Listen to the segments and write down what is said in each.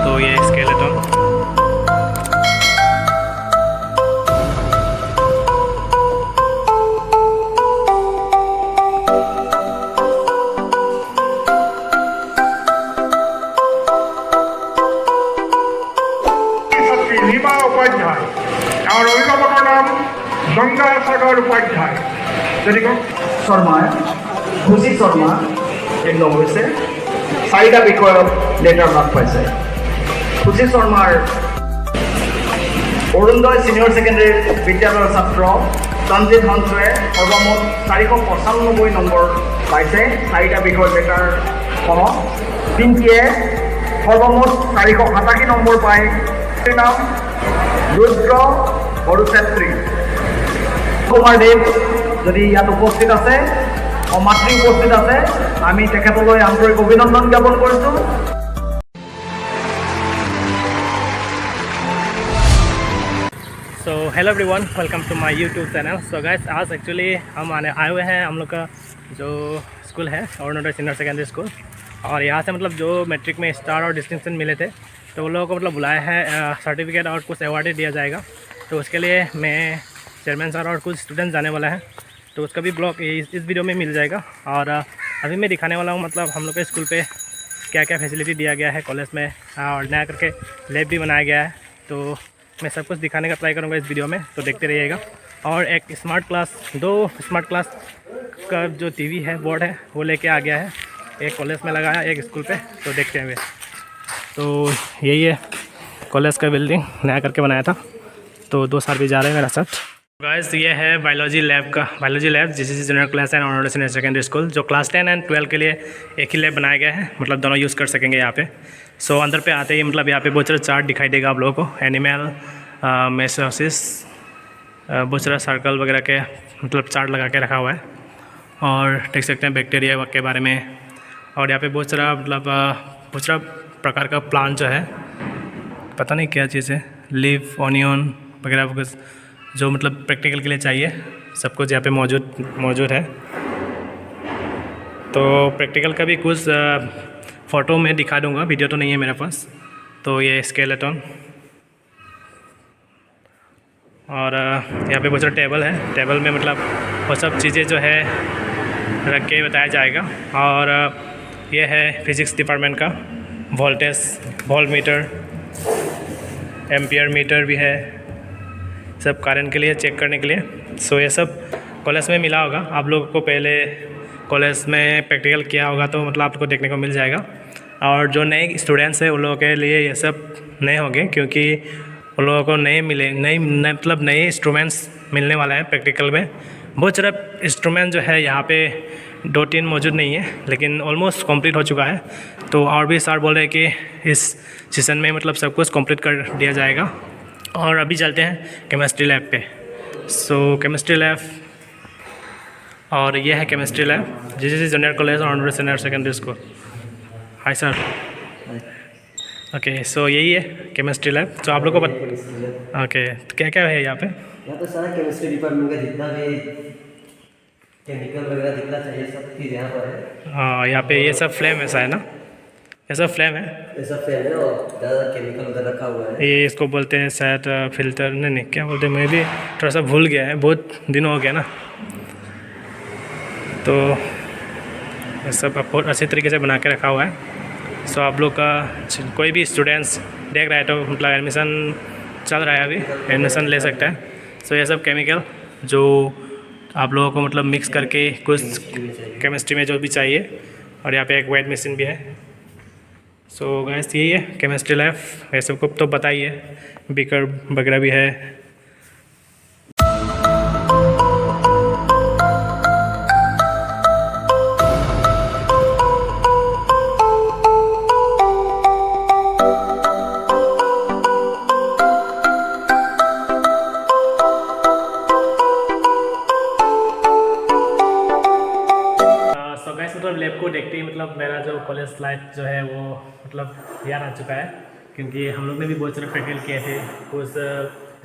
तो ये स्केलेटन। ছাত্ৰী ৰীমা উপাধ্যায়। তেওঁৰ অভিভাৱকৰ নাম গংগা সাগৰ উপাধ্যায়। যদি শৰ্মা, খুচি শৰ্মা উত্তীৰ্ণ হৈছে। চাৰিটা বিষয়ত লেটাৰ মাৰ্ক পাইছে। খুচি শৰ্মাৰ অৰুণোদয় ছিনিয়ৰ ছেকেণ্ডেৰী বিদ্যালয়ৰ ছাত্ৰ সঞ্জিত হংসে সৰ্বমুঠ 495 নম্বৰ পাইছে, চাৰিটা বিষয়ত লেটাৰ সহ। পিংকিয়ে সৰ্বমুঠ 487 নম্বৰ পাই। নাম ৰুদ্ৰ বড়োছেত্ৰী। কুমাৰ দেৱ যদি ইয়াত উপস্থিত আছে, মাতৃ উপস্থিত আছে, আমি তেখেতলৈ আন্তৰিক অভিনন্দন জ্ঞাপন কৰিছোঁ। So hello everyone, welcome to my YouTube channel. So guys, आज एक्चुअली हम आने आए हुए हैं हम लोग का जो स्कूल है, अरुणोदय सीनियर सेकेंडरी स्कूल, और यहाँ से मतलब जो मैट्रिक में स्टार और डिस्टिंक्शन मिले थे, तो वो लोगों को मतलब बुलाया है। सर्टिफिकेट और कुछ अवार्ड दिया जाएगा, तो उसके लिए मैं, चेयरमैन सर और कुछ स्टूडेंट्स जाने वाला है। तो उसका भी ब्लॉग इस वीडियो में मिल जाएगा। और अभी मैं दिखाने वाला हूँ मतलब हम लोग के स्कूल पे क्या क्या फैसिलिटी दिया गया है कॉलेज में और नया करके लैब भी बनाया गया है। तो मैं सब कुछ दिखाने का ट्राई करूँगा इस वीडियो में, तो देखते रहिएगा। और एक स्मार्ट क्लास, दो स्मार्ट क्लास का जो टीवी है, बोर्ड है, वो लेके आ गया है। एक कॉलेज में लगाया, एक स्कूल पे। तो देखते हैं वे। तो यही है कॉलेज का बिल्डिंग, नया करके बनाया था। तो दो सर भी जा रहे हैं मेरा साथ। गाइस, ये है बायोलॉजी लैब का, biology lab, GCC junior class and Arunodaya senior secondary school, जो क्लास 10 एंड 12 के लिए एक ही लैब बनाया गया है, मतलब दोनों यूज़ कर सकेंगे यहाँ पे। सो अंदर पे आते ही मतलब यहाँ पे बहुत सारे चार्ट दिखाई देगा आप लोगों को। एनिमल मेसोसिस, बहुत सारा सर्कल वगैरह के मतलब चार्ट लगा के रखा हुआ है और देख सकते हैं बैक्टीरिया के बारे में। और यहाँ पे बहुत सारा मतलब बहुत सारा प्रकार का प्लांट जो है, पता नहीं क्या चीज़ है, लीफ, ऑनियन वगैरह वगैरह, जो मतलब प्रैक्टिकल के लिए चाहिए, सब कुछ यहाँ पे मौजूद मौजूद है। तो प्रैक्टिकल का भी कुछ फ़ोटो में दिखा दूंगा, वीडियो तो नहीं है मेरे पास। तो ये स्केलेटन और यहाँ पे बहुत सारा टेबल है। टेबल में मतलब वो सब चीज़ें जो है रख के बताया जाएगा। और ये है फिज़िक्स डिपार्टमेंट का voltage, volt meter, ampere meter भी है, सब करंट के लिए चेक करने के लिए। सो ये सब कॉलेज में मिला होगा आप लोगों को। पहले कॉलेज में प्रैक्टिकल किया होगा तो मतलब आपको देखने को मिल जाएगा। और जो नए स्टूडेंट्स हैं, उन लोगों के लिए ये सब नए होंगे, क्योंकि उन लोगों को नए मिले नई नए मतलब नए इंस्ट्रूमेंट्स मिलने वाला है प्रैक्टिकल में। बहुत सारा इंस्ट्रूमेंट जो है यहाँ पे दो तीन मौजूद नहीं है, लेकिन ऑलमोस्ट कंप्लीट हो चुका है। तो और भी सर बोल रहे हैं कि इस सीज़न में मतलब सब कुछ कंप्लीट कर दिया जाएगा। और अभी चलते हैं केमिस्ट्री लैब पे। सो केमिस्ट्री लैब, और ये है chemistry lab, GCC junior college और senior secondary school. Hi sir. Okay, so यही है केमिस्ट्री लैब। तो आप लोग को ओके, तो क्या क्या है यहाँ पे? यहाँ तो सारा केमिस्ट्री डिपार्टमेंट का जितना भी केमिकल वगैरह जितना चाहिए, सब चीज़ यहाँ पर है। हाँ, यहाँ पे ये सब फ्लेम ऐसा है ना, ये सब फ्लेम है। ये सब फ्लेम है और ज़्यादा केमिकल उधर रखा हुआ है। ये इसको बोलते हैं शायद फिल्टर, नहीं नहीं, क्या बोलते हैं, मैं भी थोड़ा सा भूल गया है, बहुत दिन हो गया ना। तो ये सब बहुत अच्छे तरीके से बना के रखा हुआ है। सो आप लोग का कोई भी स्टूडेंट्स देख रहा है तो मतलब एडमिशन चल रहा है अभी, एडमिशन ले सकता है। सो ये सब केमिकल जो आप लोगों को मतलब मिक्स करके कुछ केमिस्ट्री में जो भी चाहिए। और यहाँ पे एक वेट मशीन भी है। सो गैस, यही है केमिस्ट्री लैब। ये सबको तो पता ही है। बीकर वगैरह भी है। सो गैस, मतलब लैब को देखते ही मतलब मेरा जो कॉलेज लाइफ जो है वो मतलब याद आ चुका है, क्योंकि हम लोग ने भी बहुत सारे प्रैक्टिकल किए थे। कुछ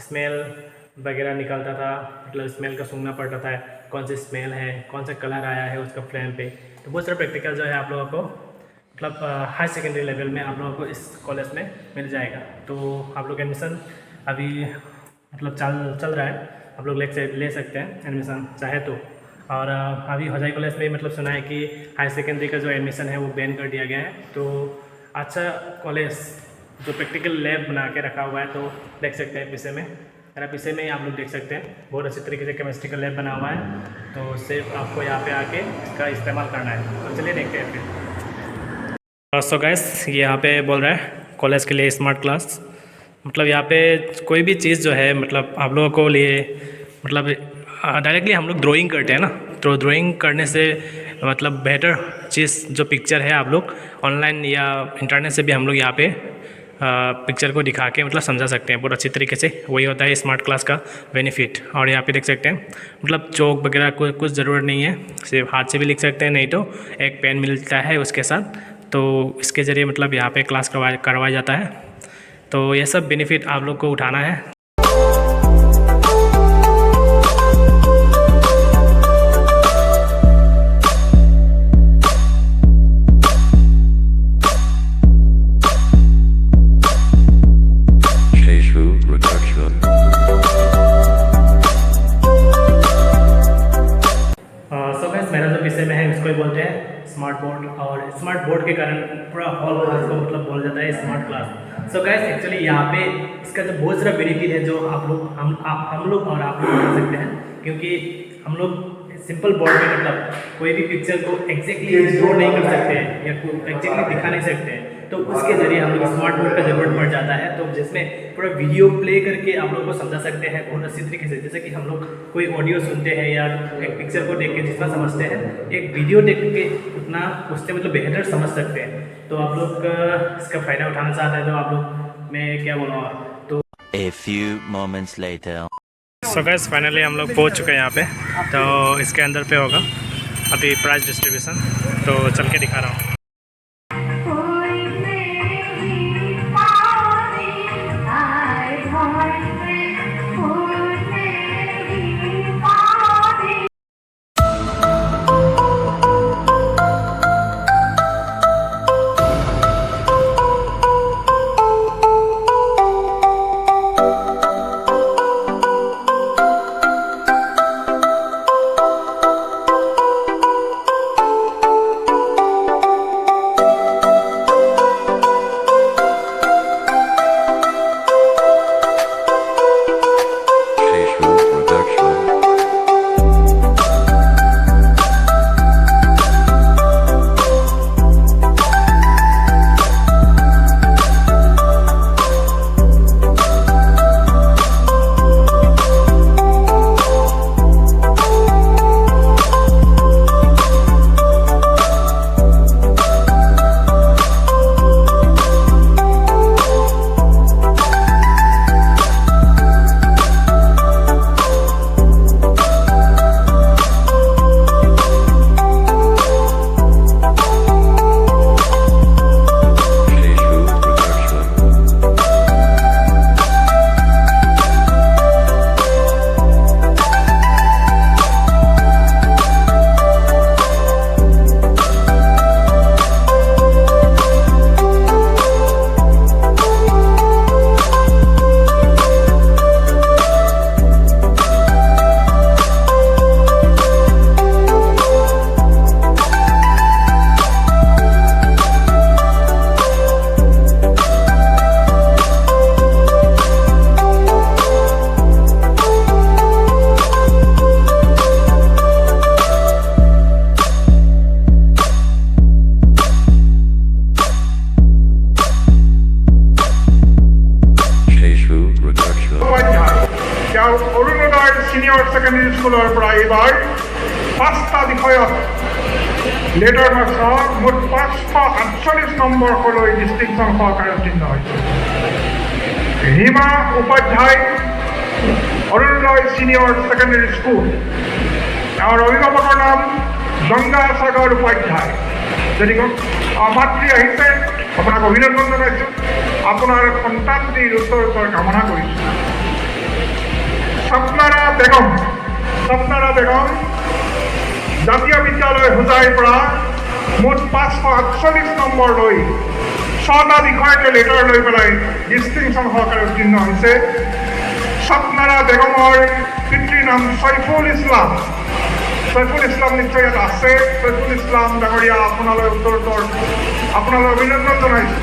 स्मेल वगैरह निकलता था, मतलब स्मेल का सूंघना पड़ता था, कौन सी स्मेल है, कौन सा कलर आया है उसका फ्लेम पे। तो बहुत सारे प्रैक्टिकल जो है आप लोगों को मतलब हाई सेकेंडरी लेवल में आप लोगों को इस कॉलेज में मिल जाएगा। तो आप लोग एडमिशन अभी मतलब चल चल रहा है, आप लोग ले सकते हैं एडमिशन चाहे तो। और अभी होजाई कॉलेज में मतलब सुना है कि हाई सेकेंडरी का जो एडमिशन है, वो बैन कर दिया गया है। तो अच्छा कॉलेज जो प्रैक्टिकल लैब बना के रखा हुआ है, तो देख सकते हैं पीछे में, मेरा पीछे में ही आप लोग देख सकते हैं, बहुत अच्छे तरीके से केमिस्ट्री का लैब बना हुआ है। तो सिर्फ आपको यहाँ पे आके इसका इस्तेमाल करना है। तो चलिए, देखते हैं फिर। सो गाइस, ये यहाँ पे बोल रहा है कॉलेज के लिए स्मार्ट क्लास, मतलब यहाँ पे कोई भी चीज़ जो है, मतलब आप लोगों को लिए, मतलब डायरेक्टली हम लोग ड्राइंग करते हैं ना, तो ड्राइंग करने से मतलब बेटर चीज़ जो पिक्चर है, आप लोग ऑनलाइन या इंटरनेट से भी हम लोग यहाँ पे पिक्चर को दिखा के मतलब समझा सकते हैं बहुत अच्छी तरीके से। वही होता है स्मार्ट क्लास का बेनिफिट। और यहाँ पे देख सकते हैं, मतलब चौक वगैरह कोई कुछ ज़रूरत नहीं है, सिर्फ हाथ से भी लिख सकते हैं, नहीं तो एक पेन मिलता है उसके साथ, तो इसके ज़रिए मतलब यहाँ पे क्लास करवाया करवाया जाता है। तो ये सब बेनिफिट आप लोग को उठाना है। Sheshu Production. So guys, मेरा जो पीछे में है, उसको ही बोलते हैं स्मार्ट बोर्ड और स्मार्ट बोर्ड के कारण पूरा हॉल क्लास को मतलब बोला जाता है smart class. So guys, actually यहाँ पे इसका जो बहुत सारा बेनिफिट है, जो आप लोग हम आप हम लोग और आप लोग कर सकते हैं, क्योंकि हम लोग सिंपल बोर्ड में मतलब कोई भी पिक्चर को एग्जैक्टली ड्रॉ नहीं कर सकते हैं या एग्जैक्टली दिखा नहीं सकते हैं। तो उसके ज़रिए हम लोग स्मार्ट बोर्ड का ज़रूरत पड़ जाता है, तो जिसमें पूरा वीडियो प्ले करके आप लोग को समझा सकते हैं बहुत अच्छी तरीके से। जैसे कि हम लोग कोई ऑडियो सुनते हैं या एक पिक्चर को देख के जितना समझते हैं, एक वीडियो देख के उतना उससे मतलब बेहतर समझ सकते हैं। तो आप लोग इसका फ़ायदा उठाना चाहते हैं, तो आप लोग, मैं क्या बोलूँगा तो A few moments later. So guys, finally हम लोग पहुंच चुके हैं यहाँ पे। तो इसके अंदर पे होगा अभी प्राइज़ डिस्ट्रीब्यूशन, तो चल के दिखा रहा हूँ। कोई मेरी पानी आए घर में कोई मेरी पानी। Sheshu Production. Sheshu Production. Sheshu Production. Upadhyay, তেওঁ অৰুণোদয় ছিনিয়ৰ ছেকেণ্ডেৰী স্কুলৰ পৰা এইবাৰ পাঁচটা বিষয়ত লেটাৰ মাৰ্কছৰ মুঠ 548 নম্বৰলৈ ডিষ্টিংশ্যন সহকাৰে উত্তীৰ্ণ হৈছে। Rima Upadhyay, Arunodoy senior secondary school. তেওঁৰ অভিভাৱকৰ নাম গংগা সাগৰ উপাধ্যায়। যদি মাতৃ আহিছে, আপোনাক অভিনন্দন জনাইছোঁ। আপোনাৰ সন্তানটিৰ উত্তৰোত্তৰ কামনা কৰিছোঁ। স্বপ্নাৰা বেগম, স্বপ্নাৰা বেগম, জাতীয় বিদ্যালয় হোজাইৰ পৰা। মুঠ 548 নম্বৰ লৈ 6টা বিষয়তে লেটাৰ লৈ পেলাই ডিষ্টিংশ্যন সহকাৰে উত্তীৰ্ণ হৈছে। স্বপ্নাৰা বেগমৰ পিতৃৰ নাম ছৈফুল ইছলাম। ছৈফুল ইছলাম নিশ্চয় ইয়াত আছে। ছৈফুল ইছলাম ডাঙৰীয়া, আপোনালৈ উত্তৰোত্তৰ আপোনালৈ অভিনন্দন জনাইছোঁ।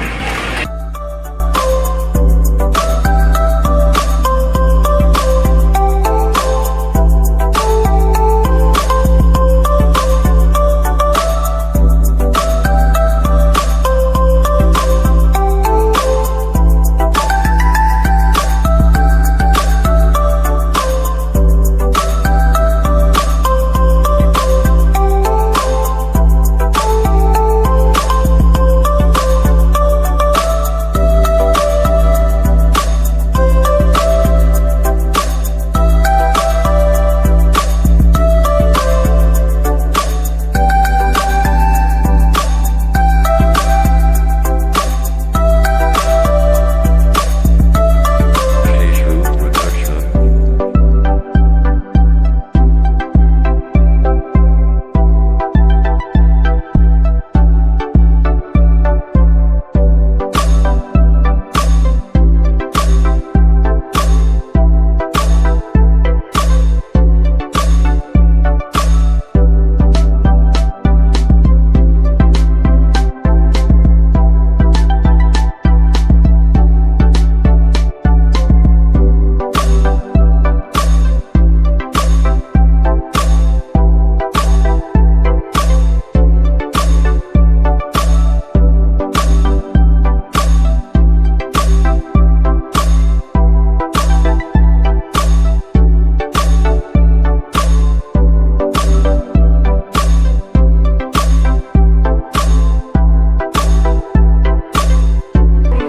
Keshu Production. 29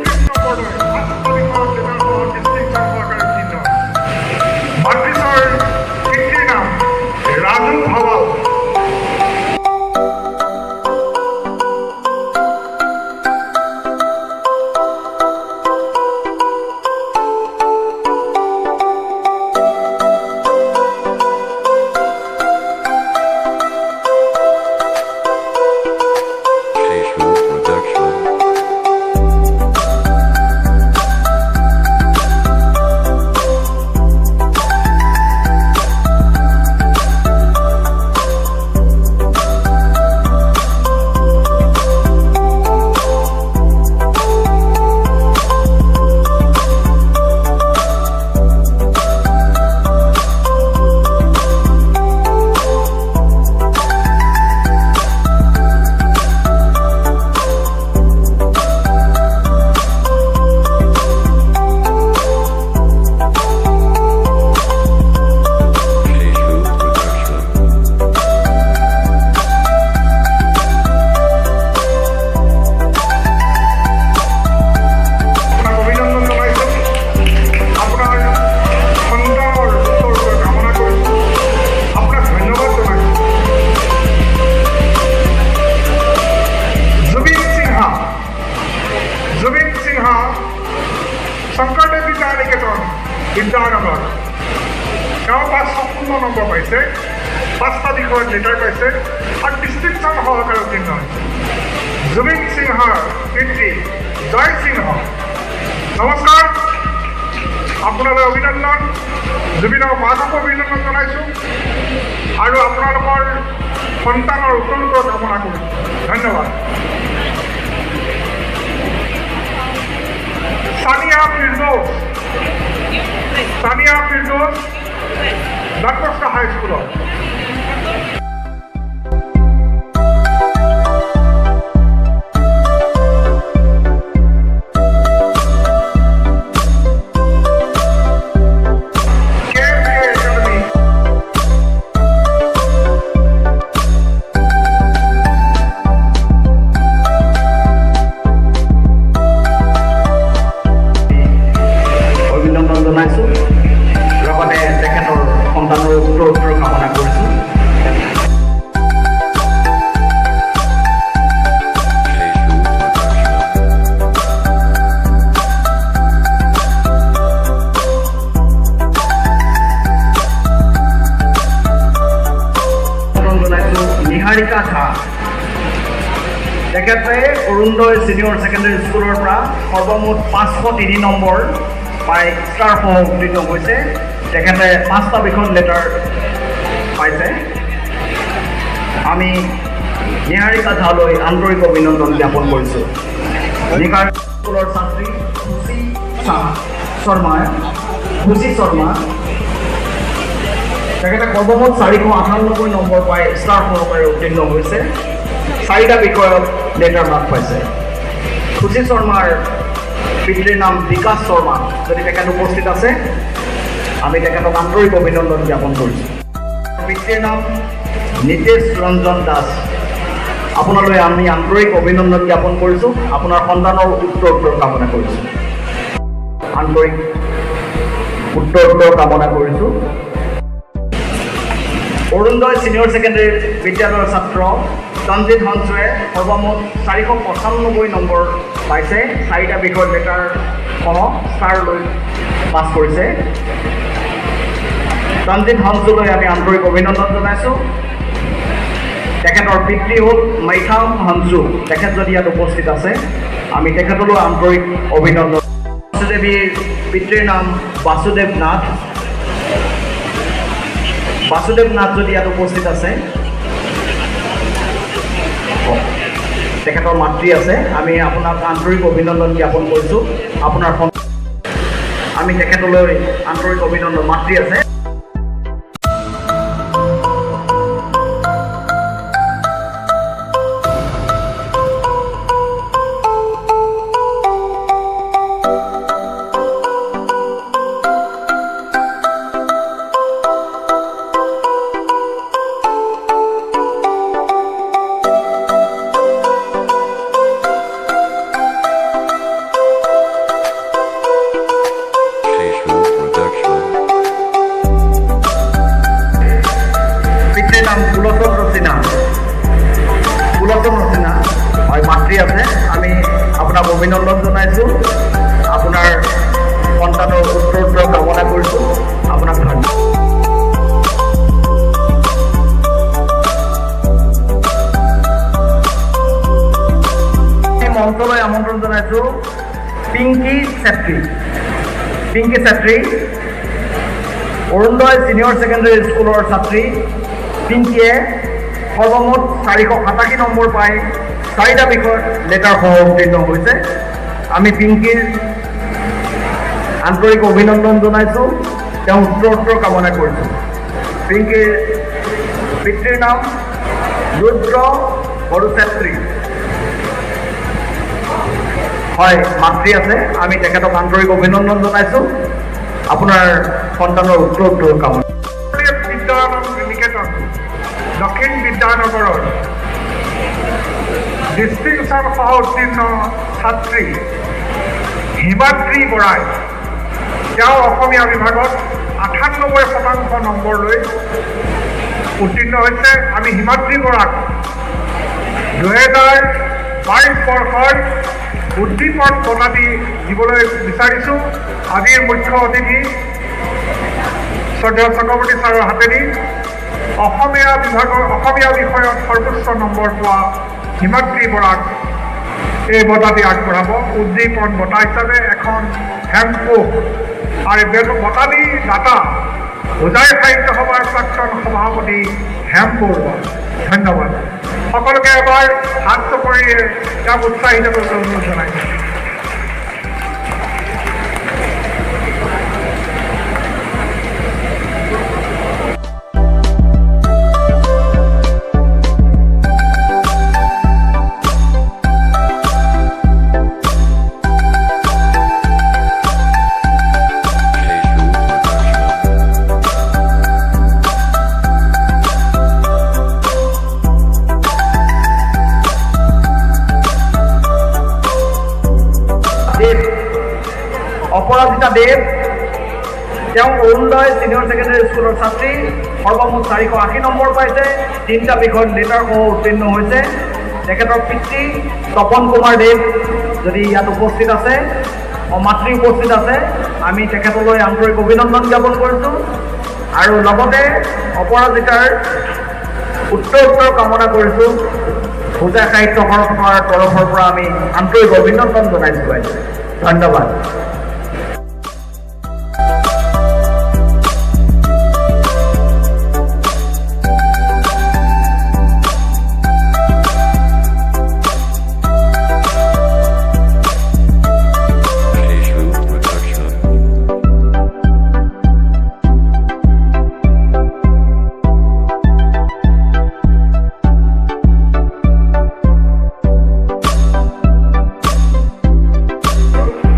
নম্বৰ লৈ 5টা বিষয়ত লেটাৰ সহ ডিষ্টিংশ্যন সহকাৰে উত্তীৰ্ণ। মাতৃছৰ পিতৃৰ নাম Raju ভাৱাল। Keshu Production. Keshu Production. আপোনাক অভিনন্দন জনাইছোঁ। আপোনাৰ সন্তানৰ উত্তৰোত্তৰ কামনা কৰিছোঁ। আপোনাক ধন্যবাদ জনাইছোঁ। জুবিন সিনহা, জুবিন সিনহা, শংকৰদেৱ বিদ্যা নিকেতন, বিদ্যানগৰ। তেওঁ 516 নম্বৰ পাইছে, 5টা বিষয়ত লেটাৰ পাইছে আৰু ডিষ্টিংশ্যন সহকাৰে উত্তীৰ্ণ হৈছে। জুবিন সিংহৰ পিতৃ জয় সিংহ, নমস্কাৰ, আপোনালৈ অভিনন্দন। জুবিনৰ মাককো অভিনন্দন জনাইছোঁ আৰু আপোনালোকৰ সন্তানৰ উত্তৰোত্তৰ কামনা কৰিছোঁ। ধন্যবাদ। ছানিয়া ফিৰদৌছ, ছানিয়া ফিৰদৌছ, ডনবস্কো হাইস্কুলৰ। K M K academy. অভিনন্দন জনাইছোঁ, লগতে তেখেতৰ সন্তানৰ উত্তৰোত্তৰ কামনা কৰিছোঁ। Keshu Production. অভিনন্দন জনাইছোঁ নিহাৰিকা ঝা। তেখেতে অৰুণোদয় ছিনিয়ৰ ছেকেণ্ডেৰী স্কুলৰ পৰা সৰ্বমুঠ 503 নম্বৰ পাই ষ্টাৰসহ উত্তীৰ্ণ হৈছে। তেখেতে 5টা বিষয়ত লেটাৰ পাইছে। আমি নিহাৰিকা ঝালৈ আন্তৰিক অভিনন্দন জ্ঞাপন কৰিছোঁ। নিহাৰ স্কুলৰ ছাত্ৰী খুচি শৰ্মা, খুচি শৰ্মা, তেখেতে সৰ্বমুঠ 498 নম্বৰ পাই ষ্টাৰ সহকাৰে উত্তীৰ্ণ হৈছে। 4টা বিষয়ত লেটাৰ মাৰ্ক পাইছে। খুচি শৰ্মাৰ পিতৃৰ নাম বিকাশ শৰ্মা, যদি তেখেত উপস্থিত আছে আমি তেখেতক আন্তৰিক অভিনন্দন জ্ঞাপন কৰিছোঁ। পিতৃৰ নাম নীতেশ ৰঞ্জন দাস, আপোনালৈ আমি আন্তৰিক অভিনন্দন জ্ঞাপন কৰিছোঁ। আপোনাৰ সন্তানৰ উত্তৰোত্তৰ কামনা কৰিছোঁ, আন্তৰিক উত্তৰোত্তৰ কামনা কৰিছোঁ। অৰুণোদয় ছিনিয়ৰ ছেকেণ্ডেৰী বিদ্যালয়ৰ ছাত্ৰ ৰঞ্জিত হংসুৱে সৰ্বমুঠ 495 নম্বৰ পাইছে। 4টা বিষয়ত লেটাৰ সহ ষ্টাৰ লৈ পাছ কৰিছে। ৰঞ্জিত হংসুলৈ আমি আন্তৰিক অভিনন্দন জনাইছোঁ। তেখেতৰ পিতৃ হ'ল মাইথাম হংসু, তেখেত যদি ইয়াত উপস্থিত আছে আমি তেখেতলৈও আন্তৰিক অভিনন্দন। বাসুদেৱীৰ পিতৃৰ নাম বাসুদেৱ নাথ, বাসুদেৱ নাথ যদি ইয়াত উপস্থিত আছে, তেখেতৰ মাতৃ আছে, আমি আপোনাক আন্তৰিক অভিনন্দন জ্ঞাপন কৰিছোঁ। আপোনাৰ আমি তেখেতলৈ আন্তৰিক অভিনন্দন, মাতৃ আছে। মাতৃ আছে, আমি আপোনাক অভিনন্দন জনাইছোঁ। আপোনাৰ সন্তানৰ উত্তৰোত্তৰ কামনা কৰিছোঁ। আপোনাক ধন্যবাদ। মঞ্চলৈ আমন্ত্ৰণ জনাইছোঁ পিংকি চেত্ৰী। পিংকি চেত্ৰী অৰুণোদয় ছিনিয়ৰ ছেকেণ্ডেৰী স্কুলৰ ছাত্ৰী। পিংকিয়ে সৰ্বমুঠ 487 নম্বৰ পাই 4টা বিষয়ত লেটাৰ সহ উত্তীৰ্ণ হৈছে। আমি পিংকিৰ আন্তৰিক অভিনন্দন জনাইছোঁ, তেওঁ উত্তৰোত্তৰ কামনা কৰিছোঁ। পিংকিৰ পিতৃৰ নাম ৰুদ্ৰ বড়োছেত্ৰী, হয় মাতৃ আছে, আমি তেখেতক আন্তৰিক অভিনন্দন জনাইছোঁ। আপোনাৰ সন্তানৰ উত্তৰোত্তৰ কামনা। বিদ্যানন্দ নিকেতন দক্ষিণ বিদ্যানগৰৰ ডিষ্টিংশ্যন সহ উত্তীৰ্ণ ছাত্ৰী হিমাদ্ৰী বৰাই, তেওঁ অসমীয়া বিভাগত 98% নম্বৰ লৈ উত্তীৰ্ণ হৈছে। আমি হিমাদ্ৰী বৰাক 2022 বৰ্ষৰ উদ্দীপন বঁটাটি দিবলৈ বিচাৰিছোঁ। আজিৰ মুখ্য অতিথি শ্ৰদ্ধেয় চক্ৰৱৰ্তী ছাৰৰ হাতেদি অসমীয়া বিভাগৰ অসমীয়া বিষয়ত সৰ্বোচ্চ নম্বৰ পোৱা হিমাদ্ৰী বৰাক এই বঁটাটি আগবঢ়াব। উদ্দীপন বঁটা হিচাপে এখন হেমকোষ আৰু বঁটাটি দাতা হোজাই সাহিত্য সভাৰ প্ৰাক্তন সভাপতি হেম বৰুৱা। ধন্যবাদ সকলোকে। এবাৰ হাত চাপৰিৰে তেওঁক উৎসাহিত কৰিবলৈ অনুৰোধ জনাইছোঁ। অপৰাজিতা দেৱ, তেওঁ অৰুণোদয় ছিনিয়ৰ ছেকেণ্ডেৰী স্কুলৰ ছাত্ৰী, সৰ্বমুঠ 480 নম্বৰ পাইছে। 3টা বিষয়ত লেটাৰসহ উত্তীৰ্ণ হৈছে। তেখেতৰ পিতৃ তপন কুমাৰ দেৱ যদি ইয়াত উপস্থিত আছে, মাতৃ উপস্থিত আছে, আমি তেখেতলৈ আন্তৰিক অভিনন্দন জ্ঞাপন কৰিছোঁ আৰু লগতে অপৰাজিতাৰ উত্তৰোত্তৰ কামনা কৰিছোঁ। হোজাই সাহিত্য সভাৰ তৰফৰ পৰা আমি আন্তৰিক অভিনন্দন জনাইছোঁ ৰাইজে। ধন্যবাদ। Keshu Production.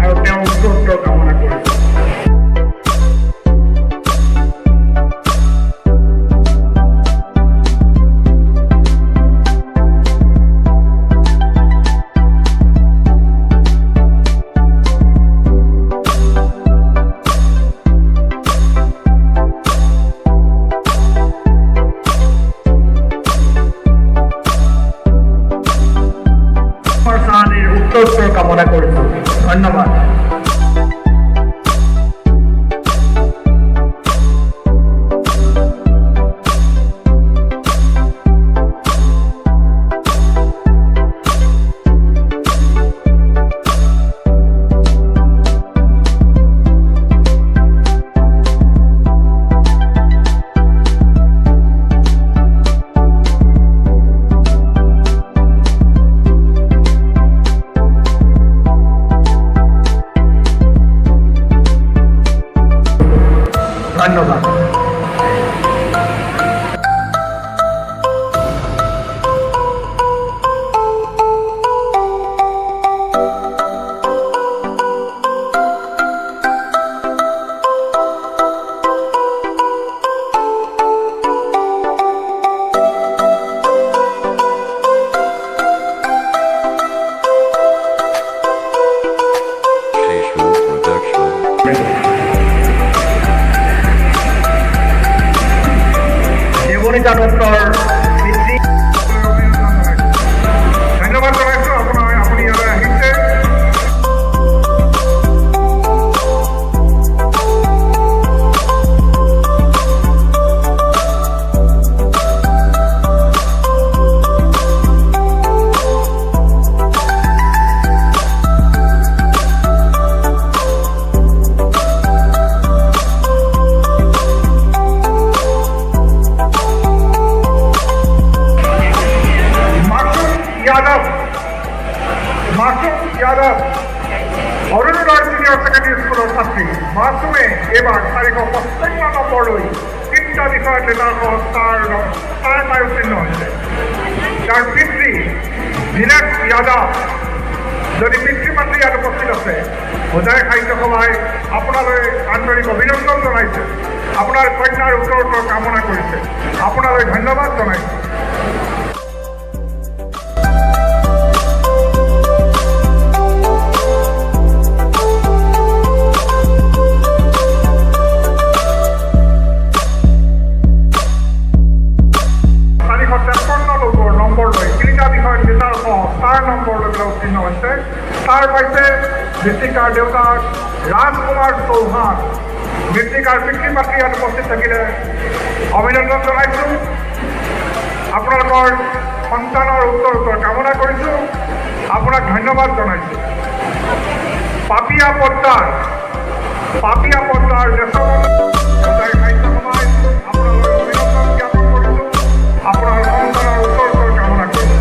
আৰু তেওঁৰ উত্তৰোত্তৰ কামনা কৰিছোঁ। চাহানীৰ উত্তৰোত্তৰ কামনা কৰিছোঁ। ধন্যবাদ। ধন্যবাদ। Keshu Production. Debanita দত্তৰ পিতৃ অভিনন্দন জনাইছোঁ, ধন্যবাদ জনাইছোঁ আপুনি ইয়ালৈ আহিছে। মাসুম যাদৱ, মাসুম যাদৱ, অৰুণোদয় ছিনিয়ৰ ছেকেণ্ডেৰী স্কুলৰ ছাত্ৰী মাছুমে এইবাৰ 455 নম্বৰ লৈ তিনিটা বিষয়ত লেটাৰসহ ষ্টাৰ পাই উত্তীৰ্ণ হৈছে। তাৰ পিতৃ ধীৰেশ যাদৱ। যদি পিতৃ মাতৃ ইয়াত উপস্থিত আছে, হোজাই সাহিত্য সভাই আপোনালৈ আন্তৰিক অভিনন্দন জনাইছে। আপোনাৰ কন্যাৰ উত্তৰোত্তৰ কামনা কৰিছে। আপোনালৈ ধন্যবাদ জনাইছে। 453 নম্বৰ লৈ তিনিটা বিষয়ত লেটাৰসহ ষ্টাৰ নম্বৰ লৈ পেলাই উত্তীৰ্ণ হৈছে। ষ্টাৰ পাইছে মৃত্তিকাৰ দেউতাক ৰাজকুমাৰ চৌহান। মৃত্তিকাৰ পিতৃ মাতৃ ইয়াত উপস্থিত থাকিলে অভিনন্দন জনাইছোঁ। আপোনালোকৰ সন্তানৰ উত্তৰোত্তৰ কামনা কৰিছোঁ। আপোনাক ধন্যবাদ জনাইছোঁ। পাপিয়া পোদ্দাৰ, পাপিয়া পোদ্দাৰ, দেশবন্ধু হোজাই সাহিত্য সভাই আপোনালৈ অভিনন্দন জ্ঞাপন কৰিছোঁ। আপোনাৰ সন্তানৰ উত্তৰোত্তৰ কামনা কৰিছোঁ।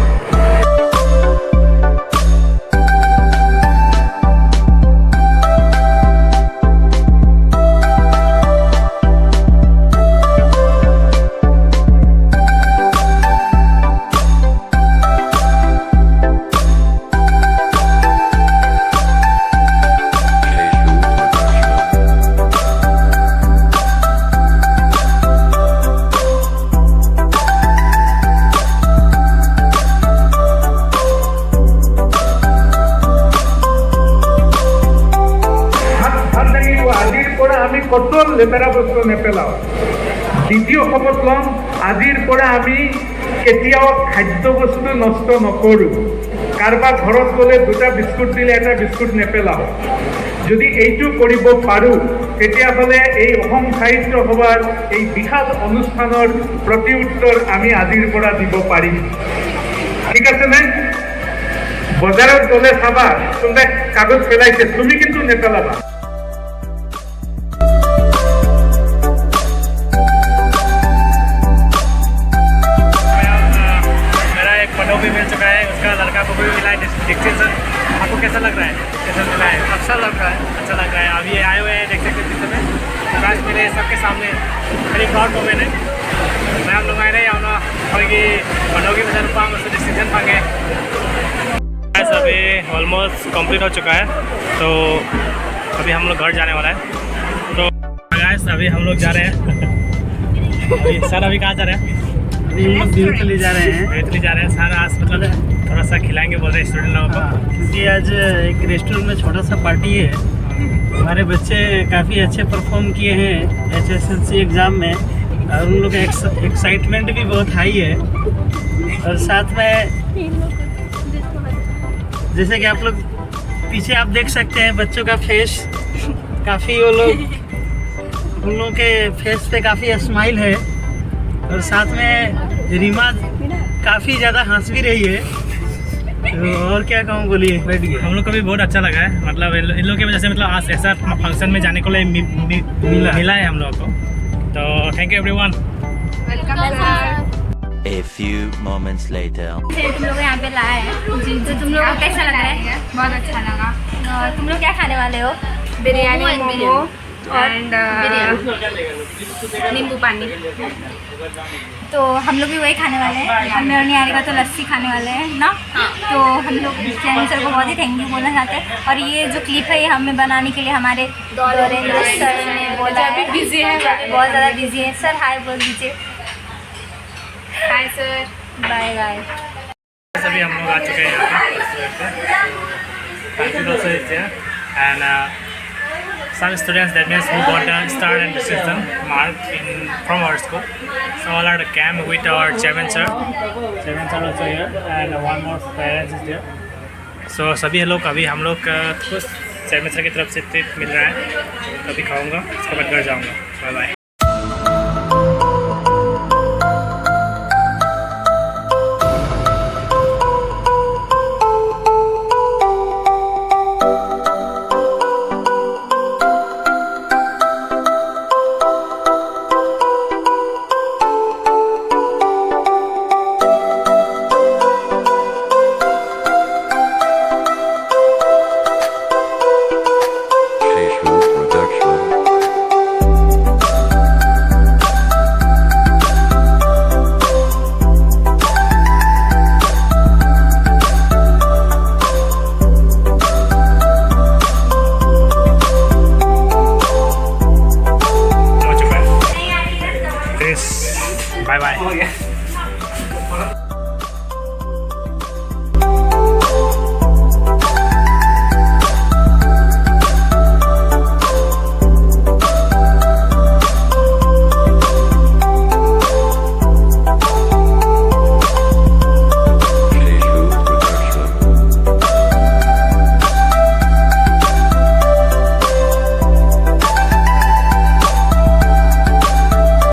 Keshu Production. হাত হাত দাঙিব, আজিৰ পৰা আমি ক'তো লেতেৰা বস্তু নেপেলাওঁ। দ্বিতীয় শপত ল'ম, আজিৰ পৰা আমি কেতিয়াও খাদ্য বস্তু নষ্ট নকৰোঁ। কাৰোবাৰ ঘৰত গ'লে দুটা বিস্কুট দিলে এটা বিস্কুট নেপেলাওঁ। যদি এইটো কৰিব পাৰোঁ, তেতিয়াহ'লে এই অসম সাহিত্য সভাৰ এই বিশাল অনুষ্ঠানৰ প্ৰতি উত্তৰ আমি আজিৰ পৰা দিব পাৰিম। ঠিক আছে নে? বজাৰত গ'লে চাবা কোনোবাই কাগজ পেলাইছে, তুমি কিন্তু নেপেলাবা। मेरा एक फोटो भी मिल चुका है, उसका लड़का को भी मिला है डिस्टिंक्शन। आपको कैसा लग रहा है? कैसा मिला है? अच्छा लग रहा है। अच्छा लग रहा है। अभी आए हुए हैं, देख सकते हैं पिक्चर में प्रकाश मेरे सबके सामने मेरी प्राउड मोमेंट है। मैं नुंगाइरे यामना अखोगी बनोगी मचा नुपा अमसु डिस्टिंक्शन फंगे। अभी ऑलमोस्ट कंप्लीट हो चुका है, तो अभी हम लोग घर जाने वाला है। तो गाइस अभी हम लोग जा रहे हैं। अभी सर अभी कहाँ जा रहे हैं? अभी हम लोग बिहुतली जा रहे हैं। बिहुतली जा रहे हैं सर। आज मतलब थोड़ा सा खिलाएंगे बोल रहे हैं स्टूडेंट लोगों को, क्योंकि आज एक रेस्टोरेंट में छोटा सा पार्टी है। हमारे बच्चे काफ़ी अच्छे परफॉर्म किए हैं HSLC exam में, और उन लोग का एक्साइटमेंट भी बहुत हाई है। और साथ में जैसे कि आप लोग पीछे आप देख सकते हैं बच्चों का फेस काफ़ी, वो लोग उन लोगों के फेस पे काफ़ी स्माइल है। और साथ में रीमा काफ़ी ज़्यादा हंस भी रही है। तो और क्या कहूँ, बोलिए। बैठ गया। हम लोग को भी बहुत अच्छा लगा है, मतलब इन लोगों की वजह से मतलब आज ऐसा फंक्शन में जाने को लिए मिला है हम लोगों को। तो thank you everyone. Welcome sir. A few moments later. तुम लोग यहाँ पे लाए हैं जी, तो तुम लोग को कैसा लग रहा है? बहुत अच्छा लगा। और तुम लोग क्या खाने वाले हो? बिरयानी, मोमो एंड नींबू पानी। तो हम लोग भी वही खाने वाले हैं। हमें और निहारिका तो लस्सी खाने वाले हैं ना। तो हम लोग चैनल सर को बहुत ही thank you बोलना चाहते हैं। और ये जो क्लिप है ये हमें बनाने के लिए हमारे दौरेंद्र सर ने बोला है। बिजी है, बहुत ज़्यादा बिजी है सर। हाय बोल दीजिए। Hi sir. Bye bye. सभी हम लोग आ चुके हैं यहाँ पे। And some students, that means who got the star and distinction mark in from our school. So all are the camp with our chairman sir. Chairman sir also here and one more parents is there. So सभी लोग अभी हम लोग कुछ chairman sir की तरफ से treat मिल रहा है, कभी खाऊंगा, उसके बाद घर जाऊंगा। Bye bye. Sheshu Production. हो चुका है। Bye bye.